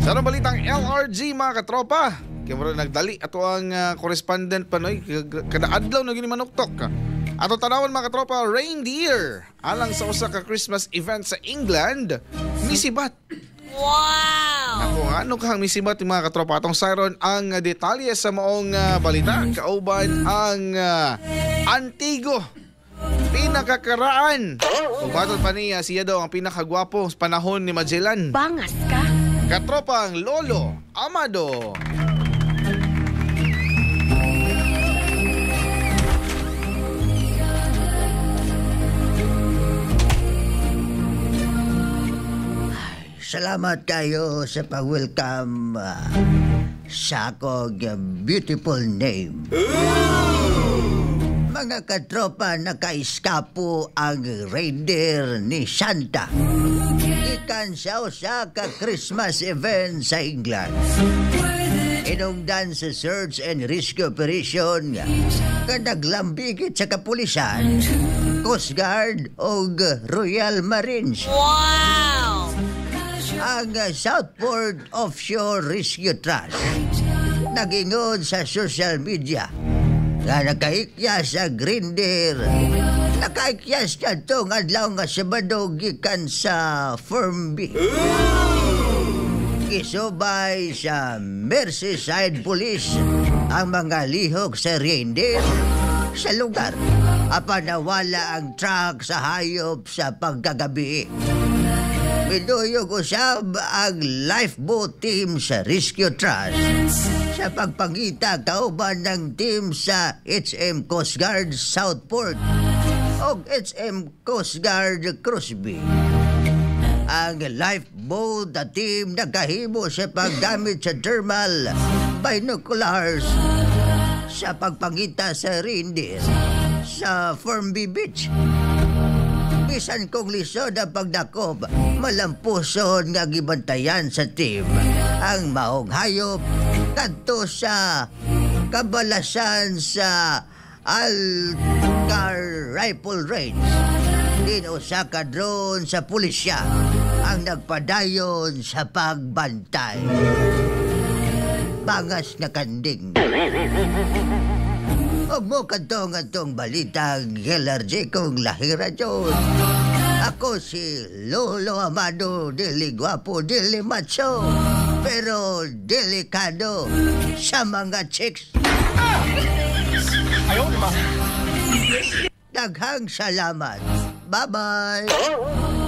Sa anong balitang LRG, mga katropa? Kaya mura nagdali ato ang correspondent panoy kada adlaw na gini manuktok. Ato tanawon, mga katropa, reindeer alang sa usa ka Christmas event sa England misibat. Wow! Ako, ano kang misibat, mga katropa? Atong sayron ang detalye sa maong balita kauban ang antigo pinakakaraan. Ug batod pa niya, siya daw ang pinakagwapo sa panahon ni Magellan. Bangas ka? Katropang Lolo Amado. Salamat kayo sa pag-welcome sa akong beautiful name. Mga katropa, nakaiskapo ang reindeer ni Santa gikan sa usa ka Christmas event sa England. Inungdan sa search and rescue operation nga naglambigit sa kapulisan, Coast Guard o Royal Marines. Wow! Ang Southport Offshore Rescue Trust nagingon sa social media nga nakaikyas sa reindeer. Nakaikyas kadtong adlaw nga Sabado gikan sa Formby. Gisubay sa Merseyside Police ang mga lihok sa reindeer sa lugar. Apan nawala ang truck sa hayop sa pagkagabi. Miduyog usab ang lifeboat team sa Rescue Trust sa pagpangita kauban ng team sa HM Coast Guard Southport o HM Coast Guard Crosby. Ang lifeboat team nagkahimo sa paggamit sa thermal binoculars sa pagpangita sa reindeer sa Formby Beach. Bisan kung lisod ang pagdakop, malampuson nga gibantayan sa team ang maong hayop kadto sa kabalasan sa Alcar Rifle Range. Din usa ka drone sa pulisya ang nagpadayon sa pagbantay. Bangas na kanding. Huwag mo kadtong atong balitang LRJ kong lahira dyan. Ako si Lolo Amado, dili gwapo, dili macho, pero delikado sa mga chicks. Ayaw, ma. Daghang salamat. Bye-bye.